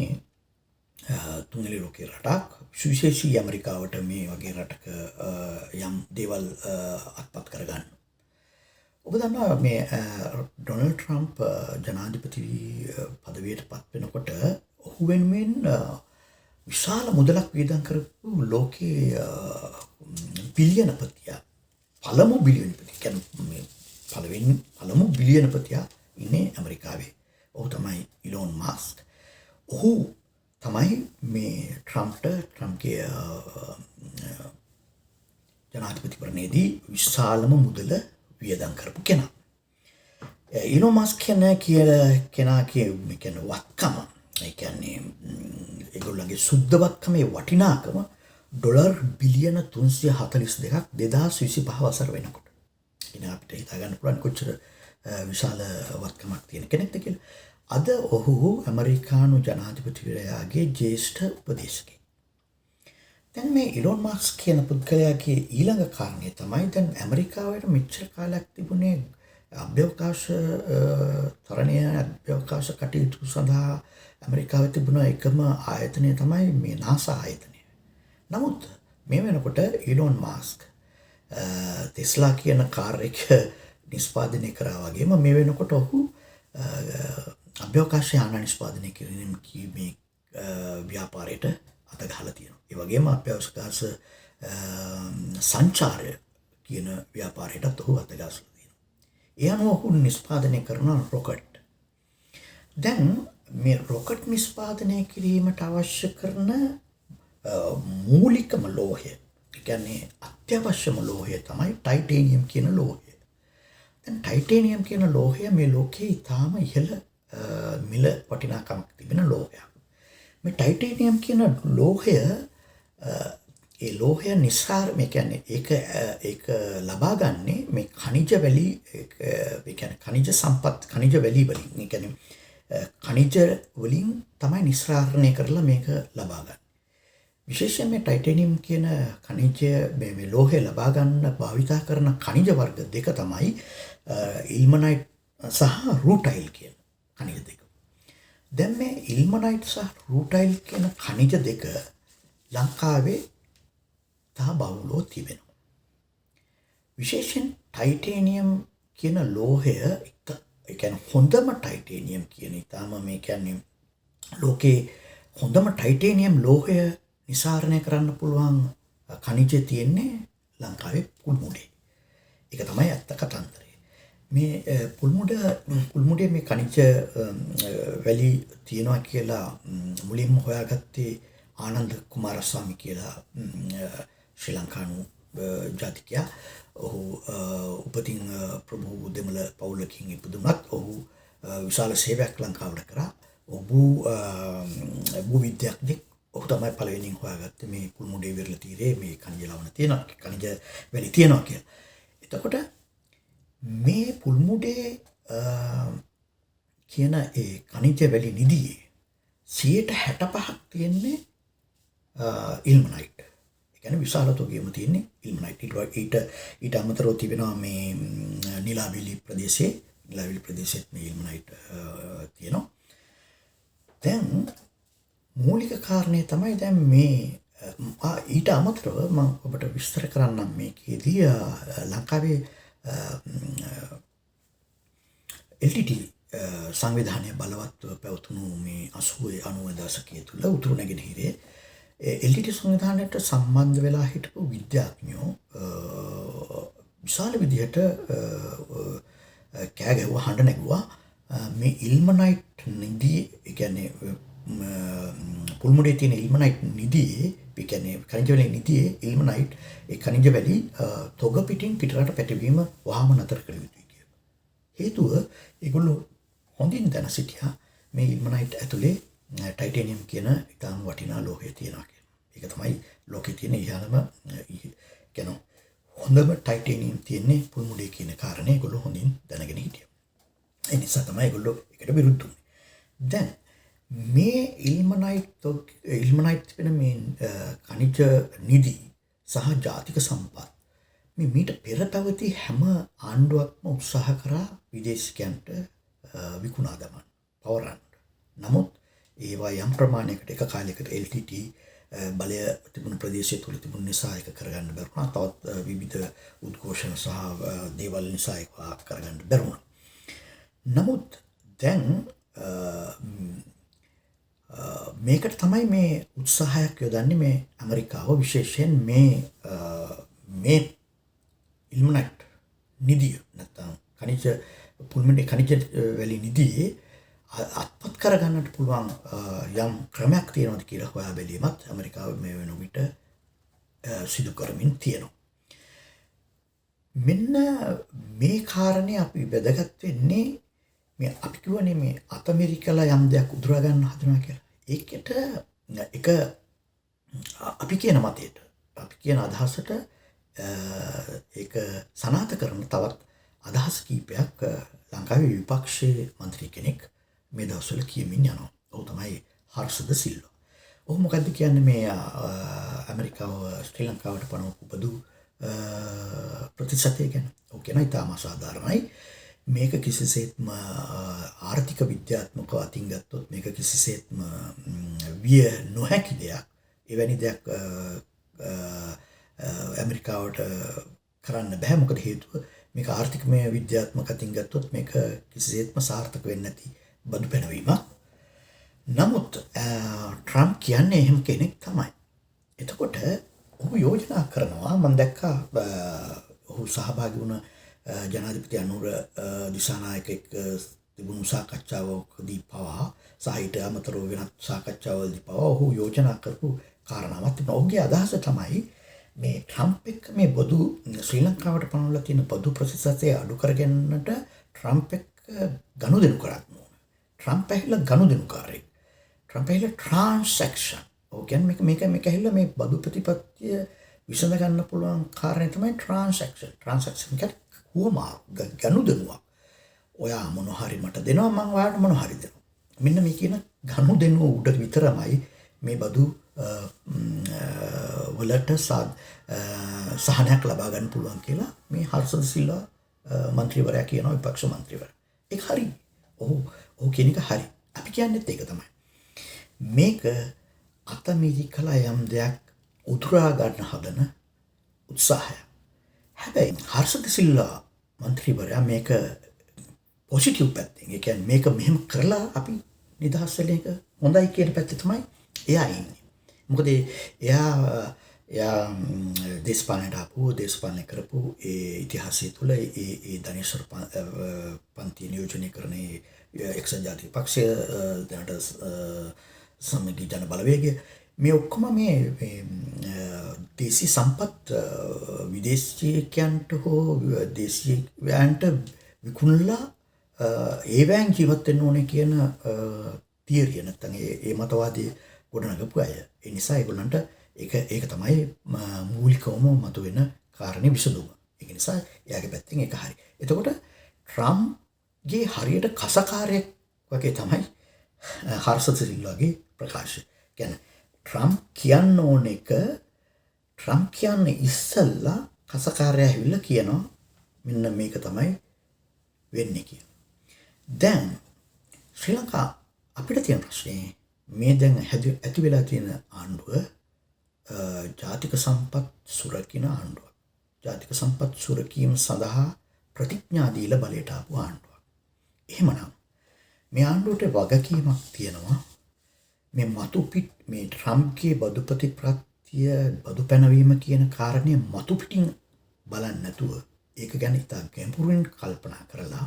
තුන්වෙනි ලෝකයේ රටක්. සුවිශේෂී ඇමරිකාවට මේ වගේ රටක යම් දේවල් අත්පත් කරගන්න. ඔබ දන්නවා මේ ඩොනල්ඩ් ට්‍රම්ප් ජනාධිපති පදවියට පත් වෙනකොට ඔහු වෙනුවෙන් විශාල මුදලක් වියදම් කරපු ලෝකයේ බිලියනපතියා, පළමු බිලියනපති, කියන්නේ පළමු බිලියනපතියා ඉන්නේ ඇමරිකාවේ. ඔහු තමයි ඉලෝන් මාස්ක්. ඔහු තමයි මේ ට්‍රම්ප්ගේ ජනාධිපතිවරණයේදී විශාලම මුදල වියදම් කරපු කෙනා. ඉලෝන් මාස්ක් කියන කෙනා කියන්නේ වත්කම, ඒ කියන්නේ ඒගොල්ලන්ගේ සුද්ධ වත්කමේ වටිනාකම ඩොලර් බිලියන 342ක් 2025 වසර වෙනකොට. ඉතින් අපිට හිතා ගන්න පුළුවන් කොච්චර විශාල වත්කමක් තියෙන කෙනෙක්ද කියලා. අද ඔහු ඇමරිකානු ජනාධිපතිවරයාගේ ජ්‍යෙෂ්ඨ උපදේශකයෙක්. දැන් මේ ඉලෝන් මාස්ක් කියන පුද්ගලයාගේ ඊළඟ කාරණය තමයි දැන් ඇමරිකාවට මෙච්චර කාලයක් තිබුණේ අභ්‍යවකාශ තරණය, අභ්‍යවකාශ කටයුතු සඳහා ඇමරිකාවේ තිබුණ එකම ආයතනය තමයි මේ NASA ආයතනය. නමුත් මේ වෙනකොට ඉලෝන් මාස්ක් ටෙස්ලා කියන කාර් එක නිෂ්පාදනය කරා වගේම මේ වෙනකොට ඔහු අභ්‍යවකාශ යාන නිෂ්පාදනය කිරීම මේ ව්‍යාපාරයට අත ගහලා තියෙනවා. ඒ වගේම අභ්‍යවකාශ සංචාරය කියන ව්‍යාපාරයටත් ඔහු අත ගහලා තියෙනවා. ඒ අනුව ඔහු නිෂ්පාදනය කරන රොකට්. දැන් මේ රොකට් නිෂ්පාදනය කිරීමට අවශ්‍ය කරන මූලිකම ලෝහය, ඒ කියන්නේ අත්‍යවශ්‍යම ලෝහය තමයි ටයිටේනියම් කියන ලෝහය. දැන් ටයිටේනියම් කියන ලෝහය මේ ලෝකයේ ඉතාම ඉහළ මිල වටිනාකමක් තිබෙන ලෝහයක්. මේ ටයිටේනියම් කියන ලෝහය, ඒ ලෝහය නිසා මේ කියන්නේ ඒක ලබා ගන්නේ මේ ඛනිජ වැලි, ඒ කියන්නේ ඛනිජ සම්පත්, ඛනිජ වැලි වලින්, ඒ කියන්නේ ඛනිජ වලින් තමයි නිස්සාරණය කරලා මේක ලබා ගන්නේ. විශේෂයෙන් මේ ටයිටේනියම් කියන ඛනිජ මේ ලෝහය ලබා ගන්න භාවිතා කරන ඛනිජ වර්ග දෙක තමයි ඉල්මනයිට් සහ රූටයිල් කියන ඛනිජ දෙක. දැන් මේ ඉල්මනයිට් සහ රූටයිල් කියන ඛනිජ දෙක ලංකාවේ තා බහුලව තිබෙනවා. විශේෂයෙන් ටයිටේනියම් කියන ලෝහය, ඒ කියන්නේ හොඳම ටයිටේනියම් කියන ඉතාම මේ කියන්නේ ලෝකේ හොඳම ටයිටේනියම් ලෝහය නිසාරණය කරන්න පුළුවන් ඛනිජය තියෙන්නේ ලංකාවේ පුල්මුඩේ. ඒක තමයි ඇත්ත කතන්දරය. මේ පුල්මුඩේ මේ ඛනිජ වැලි තියෙනවා කියලා මුලින්ම හොයාගත්තේ ආනන්ද කුමාරස්වාමි කියලා ශ්‍රී ලංකානු ජාතිකයා. ඔහු උපතින් ප්‍රභූ දෙමළ පවුලකින් ඉපදුනත් ඔහු විශාල සේවයක් ලංකාවට කරා. ඔහු භූ විද්‍යාඥයෙක්. ඔහු තමයි පළවෙනියෙන් හොයාගත්තේ මේ පුල්මුඩේ වෙරළ තීරයේ මේ ඛනිජ ලවණ තියෙනවා, ඛනිජ වැලි තියෙනවා කියලා. එතකොට මේ පුල්මුඩේ කියන ඒ ඛනිජ වැලි නිදියේ 65%ක් තියෙන්නේ ඉල්මනයිට්. ඒ කියන්නේ විශාල තොගයම තියෙන්නේ ඉල්මනයිට්. ඊට අමතරව තිබෙනවා මේ නිලාවිලි ප්‍රදේශයේ, නිලාවිලි ප්‍රදේශෙත් මේ ඉල්මනයිට් තියෙනවා. දැන් මූලික කාරණය තමයි දැන් මේ ඊට අමතරව මම ඔබට විස්තර කරන්නම් මේකේදී ලංකාවේ LTT සංවිධානය බලවත්ව පැවතුණු මේ 80 90 දශකයේ තුල උතුරු නැගෙනහිරේ LTT සංවිධානයට සම්බන්ධ වෙලා හිටපු විද්‍යාඥයෝ විශාල විදිහට කෑ ගැහුවා, හඬ නැගුවා මේ ඉල්මනයිට් නිදී, ඒ කියන්නේ පුල්මුඩේ තියෙන ඉල්මනයිට් නිදියේ, ඒ කියන්නේ ඛනිජ වැලි නිදියේ ඉල්මනයිට් ඒ ඛනිජ වැලි තොග පිටින් පිටරට පැටවීම වහාම නතර කළ යුතුයි කියලා. හේතුව ඒගොල්ලෝ හොඳින් දැන සිටියා මේ ඉල්මනයිට් ඇතුලේ ටයිටේනියම් කියන ඉතාම වටිනා ලෝහය තියෙනවා කියලා. ඒක තමයි ලෝකේ තියෙන ඉහළම කියන හොඳම ටයිටේනියම් තියෙන්නේ පුල්මුඩේ කියන කාරණේ ඒගොල්ලෝ හොඳින් දැනගෙන හිටියා. ඒ නිසා තමයි ඒගොල්ලෝ ඒකට විරුද්ධ වුනේ. දැන් මේ ඉල්මනයිට් වෙන මේ ඛනිජ නිදි සහ ජාතික සම්පත් මේ මීට පෙර පැවති හැම ආණ්ඩුවක්ම උත්සාහ කරා විදේශිකයන්ට විකුණා දමන්න, පවරන්න. නමුත් ඒවා යම් ප්‍රමාණයකට එක කාලයකට LTT බලය තිබුණු ප්‍රදේශය තුල තිබුණ නිසා ඒක කරගන්න බැරි වුණා. තවත් විවිධ උද්ඝෝෂණ සහ දේවල් නිසා ඒක කරගන්න බැරි වුණා. නමුත් දැන් මේකට තමයි මේ උත්සාහයක් යොදන්නේ මේ ඇමරිකාව විශේෂයෙන් මේ මේ ඉල්මනයිට් නිදිය නැත්තම් ඛනිජ පුල්මිඩි ඛනිජ වැලි නිධියේ අත්පත් කරගන්නට පුළුවන් යම් ක්‍රමයක් තියෙනවද කියලා හොයා බැලීමත් ඇමරිකාව මේ වෙන විට සිදු කරමින් තියෙනවා. මෙන්න මේ කාරණේ අපි වැදගත් වෙන්නේ මේ අපි කියවනේ මේ අතමිරිකලා යම් දෙයක් උදුරා ගන්න හදනවා කියලා. ඒකට එක අපි කියන මතයට, අපි කියන අදහසට ඒක සනාථ කරන තවත් අදහස් කීපයක් ලංකාවේ විපක්ෂයේ මන්ත්‍රී කෙනෙක් මේ දවස්වල කියමින් යනවා. ඔහු තමයි හර්ෂද සිල්වා. ඔහු මොකද්ද කියන්නේ මේ ඇමරිකාව ශ්‍රී ලංකාවට පනවපු බදු ප්‍රතිශතය ගැන? ඔහු කියනවා ඉතාම අසාධාරණයි. මේක කිසිසේත්ම ආර්ථික විද්‍යාත්මකව අතින් ගත්තොත් මේක කිසිසේත්ම විය නොහැකි දෙයක්. එවැනි දෙයක් ඇමරිකාවට කරන්න බෑ. මොකද හේතුව මේක ආර්ථිකමය විද්‍යාත්මක අතින් ගත්තොත් මේක කිසිසේත්ම සාර්ථක වෙන්නේ නැති බදු පැනවීමක්. නමුත් ට්‍රම්ප් කියන්නේ එහෙම කෙනෙක් තමයි. එතකොට ඔහු යෝජනා කරනවා, මම දැක්කා ඔහු සහභාගී වුණ ජනාධිපති අනුර දිසානායක එක්ක තිබුණු සාකච්ඡාවකදී පවා සහ ඊට අමතරව වෙනත් සාකච්ඡාවලදී පවා ඔහු යෝජනා කරපු කාරණාවක් තිබුණා. ඔහුගේ අදහස තමයි මේ ට්‍රම්ප් එක්ක මේ බදු ශ්‍රී ලංකාවට පනවලා තියෙන බදු ප්‍රතිශතය අඩු කරගන්නට ට්‍රම්ප් එක්ක ගනුදෙනු කරන්න ඕන. ට්‍රම්ප් ඇහිලා ගනුදෙනුකාරයෙක්. ට්‍රම්ප් ඇහිලා ට්‍රාන්සැක්ෂන්. ඔව් කියන්නේ මේක මේක මේක ඇහිලා මේ බදු ප්‍රතිපත්තිය විසඳ ගන්න පුළුවන් කාරණේ තමයි ට්‍රාන්සැක්ෂන්. ට්‍රාන්සැක්ෂන් කියන්නේ හුවමාරු ගනුදෙනුවක්. ඔයා මොන හරි මට දෙනවා, මං ඔයාට මොන හරි දෙනවා. මෙන්න මේ කියන ගනුදෙනුව උඩ විතරමයි මේ බදු වලට සහනයක් ලබා ගන්න පුළුවන් කියලා මේ හර්ෂද සිල්වා මන්ත්‍රීවරයා කියනවා, විපක්ෂ මන්ත්‍රීවරයා. ඒක හරි. ඔහු කියන එක හරි. අපි කියන්නේත් ඒක තමයි. මේක අතමිරිකලා යම් දෙයක් උදුරා ගන්න හදන උත්සාහයක්. හැබැයි හර්ෂද සිල්වා මන්ත්‍රීවරයා මේක පොසිටිව් පැත්තෙන්, ඒ කියන්නේ මේක මෙහෙම කරලා අපි නිදහස් වෙන එක හොඳයි කියන පැත්තේ තමයි එයා ඉන්නේ. මොකද එයා දේශපාලනයට ආපු, දේශපාලනය කරපු ඒ ඉතිහාසය තුළ ඒ ඒ ධනේශ්වර පන්ති නියෝජනය කරන ඒ එක්සත් ජාතික පක්ෂය, දැනට සමගි ජන බලවේගය, මේ ඔක්කොම මේ මේ දේශීය සම්පත් විදේශිකයන්ට හෝ දේශීයයන්ට විකුණලා ඒවැන් ජීවත් වෙන්න ඕනේ කියන තියරිය නැත්තම් ඒ මතවාදය ගොඩනගපු අය. ඒ නිසා ඒගොල්ලන්ට ඒක තමයි මූලිකවම මතුවෙන කාරණේ විසඳුම. ඒක නිසා එයාගේ පැත්තෙන් ඒක හරි. එතකොට ට්‍රම්ප්ගේ හරියට කසකාරයෙක් වගේ තමයි හර්ෂද සිල්වාගේ ප්‍රකාශය. කියන්නේ ට්‍රම්ප් කියන්න ඕන එක ට්‍රම්ප් කියන්නේ ඉස්සෙල්ලා කසකාරයා ඇවිල්ලා කියනවා මෙන්න මේක තමයි වෙන්නේ කියලා. දැන් ශ්‍රී ලංකා අපිට තියෙන ප්‍රශ්නේ මේ දැන් ඇති වෙලා තියෙන ආණ්ඩුව ජාතික සම්පත් සුරකින ආණ්ඩුවක්. ජාතික සම්පත් සුරකීම සඳහා ප්‍රතිඥා දීලා බලයට ආපු ආණ්ඩුවක්. එහෙමනම් මේ ආණ්ඩුවට වගකීමක් තියෙනවා මේ මතු පිට මේ ට්‍රම්ප්ගේ බදු ප්‍රතිපත්තිය බදු පැනවීම කියන කාරණය මතු පිටින් බලන්නේ නැතුව ඒක ගැන ඉතා ගැඹුරින් කල්පනා කරලා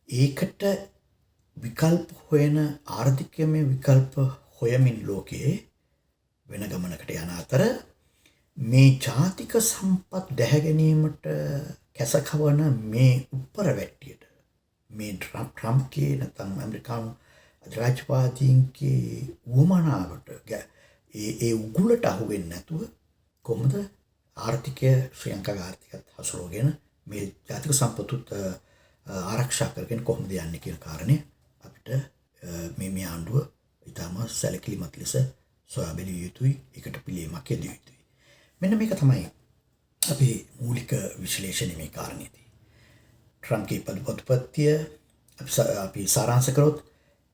ඒකට විකල්ප හොයන ආර්ථිකමය විකල්ප හොයමින් ලෝකයේ වෙන ගමනකට යන අතර මේ ජාතික සම්පත් දැහැ ගැනීමට කැසකවන මේ උප්පර වැට්ටියට මේ ට්‍රම්ප්ගේ නැත්නම් ඇමරිකානු අධිරාජ්‍යවාදීන්ගේ උවමනාවට ඒ උගුලට අහු වෙන්නේ නැතුව කොහොමද ආර්ථිකය ශ්‍රී ලංකාවේ ආර්ථිකයත් හසුරුවගෙන මේ ජාතික සම්පතුත් ආරක්ෂා කරගෙන කොහොමද යන්නේ කියන කාරණය අපිට මේ ආණ්ඩුව ඉතාම සැලකිලිමත් ලෙස සොයා බැලිය යුතුයි. ඒකට පිළියමක් යෙදිය යුතුයි. මෙන්න මේක තමයි අපේ මූලික විශ්ලේෂණය මේ කාරණේදී. ට්‍රම්ප්ගේ පදපතිය අපි සාරාංශ කරොත්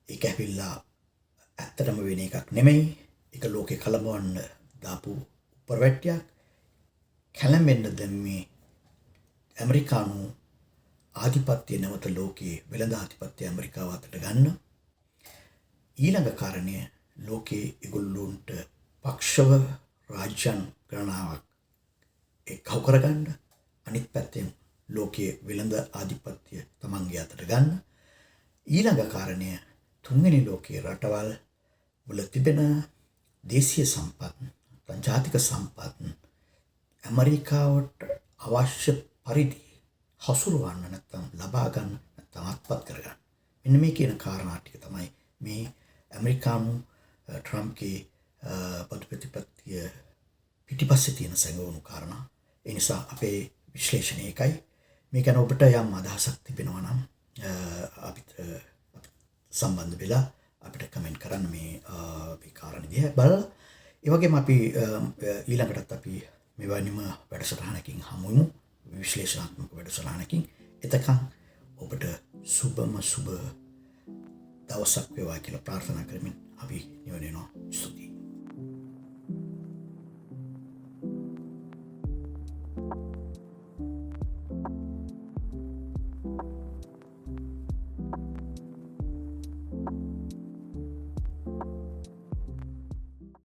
ඒක ඇවිල්ලා ඇත්තටම වෙන එකක් නෙමෙයි. ඒක ලෝකේ කලඹවන්න දාපු උපරවැට්ටියක්. කැළඹෙන්න දැන් මේ ඇමරිකානු ආධිපත්‍ය නැවත ලෝකයේ වෙළඳ ආධිපත්‍ය ඇමරිකාව අතට ගන්න. ඊළඟ කාරණය ලෝකයේ ඒගොල්ලොන්ට පක්ෂව රාජ්‍යයන් ගණනාවක් එක්කව කරගන්න. අනිත් පැත්තෙන් ලෝකයේ වෙළඳ ආධිපත්‍ය තමන්ගේ අතට ගන්න. ඊළඟ කාරණය තුන්වෙනි ලෝකයේ රටවල් වල තිබෙන දේශීය සම්පත්, නැත්නම් ජාතික සම්පත් ඇමරිකාවට අවශ්‍ය පරිදි හසුරවන්න, නැත්නම් ලබා ගන්න, නැත්නම් අත්පත් කරගන්න. මෙන්න මේ කියන කාරණා ටික තමයි මේ ඇමරිකානු ට්‍රම්ප්ගේ බදු ප්‍රතිපත්තිය පිටිපස්සේ තියෙන සැඟවුණු කාරණා. ඒ නිසා අපේ විශ්ලේෂණය ඒකයි. මේ ගැන ඔබට යම් අදහසක් තිබෙනවා නම් අපිට සම්බන්ධ වෙලා අපිට කමෙන්ට් කරන්න මේ මේ කාරණා දිහා බලලා. ඒ වගේම අපි ඊළඟටත් අපි මෙවැනිම වැඩසටහනකින් හමු වෙමු, විශ්ලේෂණාත්මක වැඩසටහනකින්. එතකන් ඔබට සුබම සුබ දවසක් වේවා කියලා ප්‍රාර්ථනා කරමින් අපි